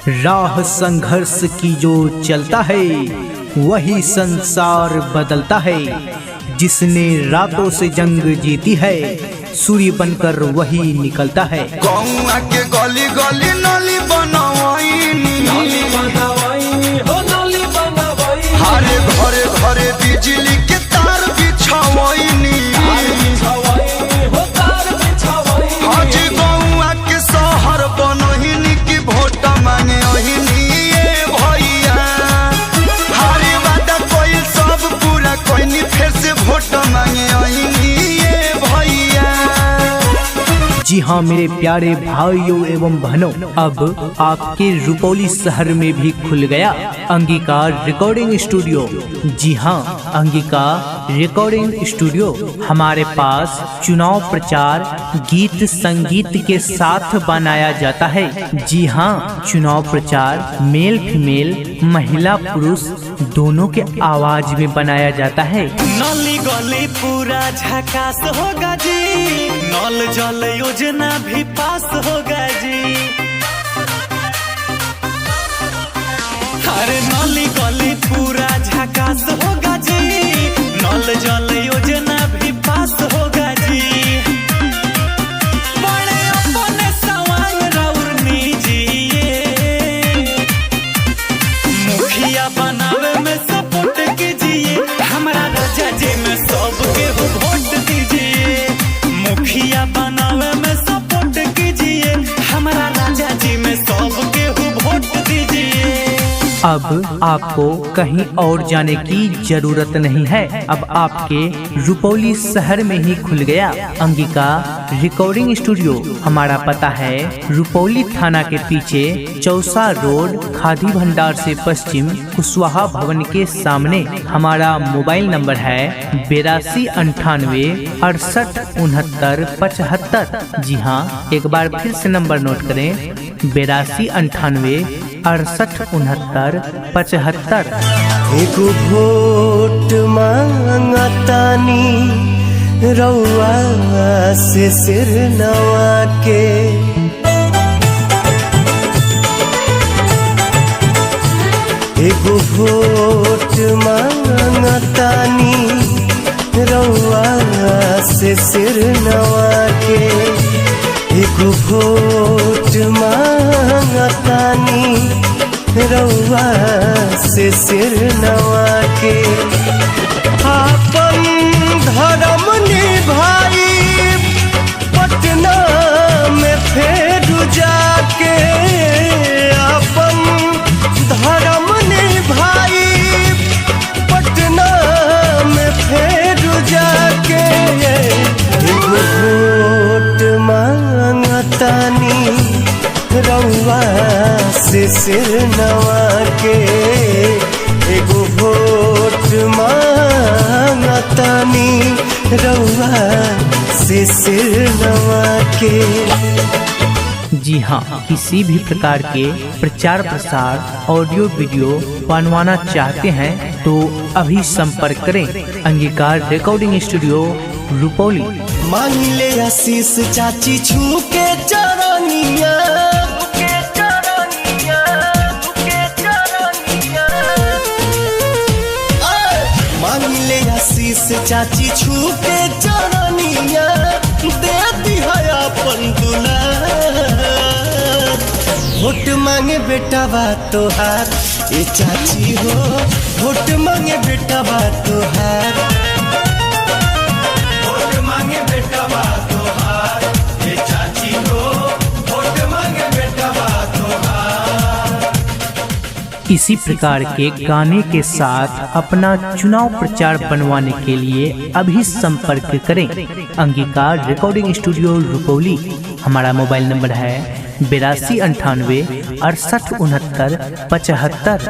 राह संघर्ष की जो चलता है वही संसार बदलता है। जिसने रातों से जंग जीती है सूर्य बनकर वही निकलता है। गौआ के गली गली नली बनवाईनी, हरे घरे घरे बिजली के तार बिछावनी। आज गौआ के शहर बनहिनी की वोट मांगे अहिनी ए भैया। हरे वादा कोई सब पूरा कोई फिर से वोट मांगे अहिनी ए भैया। जी हाँ मेरे प्यारे भाइयों एवं बहनों, अब आपके रुपौली शहर में भी खुल गया अंगीकार रिकॉर्डिंग स्टूडियो। जी हाँ, अंगीकार रिकॉर्डिंग स्टूडियो। हमारे पास चुनाव प्रचार गीत संगीत के साथ बनाया जाता है। जी हाँ, चुनाव प्रचार मेल फीमेल, महिला पुरुष दोनों के आवाज में बनाया जाता है। नली गली पूरा झकास होगा जी, नल जल योजना भी पास होगा जी। अरे नली गली पूरा झकास होगा जी, नल जल योजना भी पास होगा जी। बड़े अपने सवांग राउर नीजिए, मुखिया बनावे में सपोर्ट कीजिए, हमारा राजा जी में सबके हो वोट दीजिए। मुखिया बनावे में सपोर्ट कीजिए, हमारा राजा जी में सबके हो वोट दीजिए। अब आपको कहीं और जाने की जरूरत नहीं है। अब आपके रुपौली शहर में ही खुल गया अंगिका रिकॉर्डिंग स्टूडियो। हमारा पता है रुपौली थाना के पीछे चौसा रोड, खादी भंडार से पश्चिम, कुशवाहा भवन के सामने। हमारा मोबाइल नंबर है 82 98 68 69 75। जी हाँ, एक बार फिर से नंबर नोट करें, 82 98 68 69 75। एगो वोट मांगतानी रउआ से सिर नवा के, एगो वोट मांगतानी रउआ से सिर नवा के, एगो वोट मांगतानी रउआ से सिर नवा के। आपन धर्म निभाई पटना में फेर जाके, आपन धर्म निभाई पटना में फेर जाके, एगो वोट मांगतानी रउआ से सिर नवा के, एगो वोट मांगतानी रउआ से सिर नवा के। जी हाँ, किसी भी प्रकार के प्रचार प्रसार ऑडियो वीडियो बनवाना चाहते हैं तो अभी संपर्क करें अंगीकार रिकॉर्डिंग स्टूडियो रुपौली। मांग ले आशीष चाची छू के चरनिया, मांग ले आशीष चाची छू के चरनिया, दे दिहा अपन दुलार। वोट मांगे बेटा बा तोहार ए चाची हो, वोट मांगे बेटा बा तोहार, वोट मांगे बेटा बा तोहार ए चाची हो, वोट मांगे बेटा बा तोहार। इसी प्रकार के गाने के साथ अपना चुनाव प्रचार बनवाने के लिए अभी संपर्क करें अंगीकार रिकॉर्डिंग स्टूडियो रुपौली। हमारा मोबाइल नंबर है 82 98 68 69 75।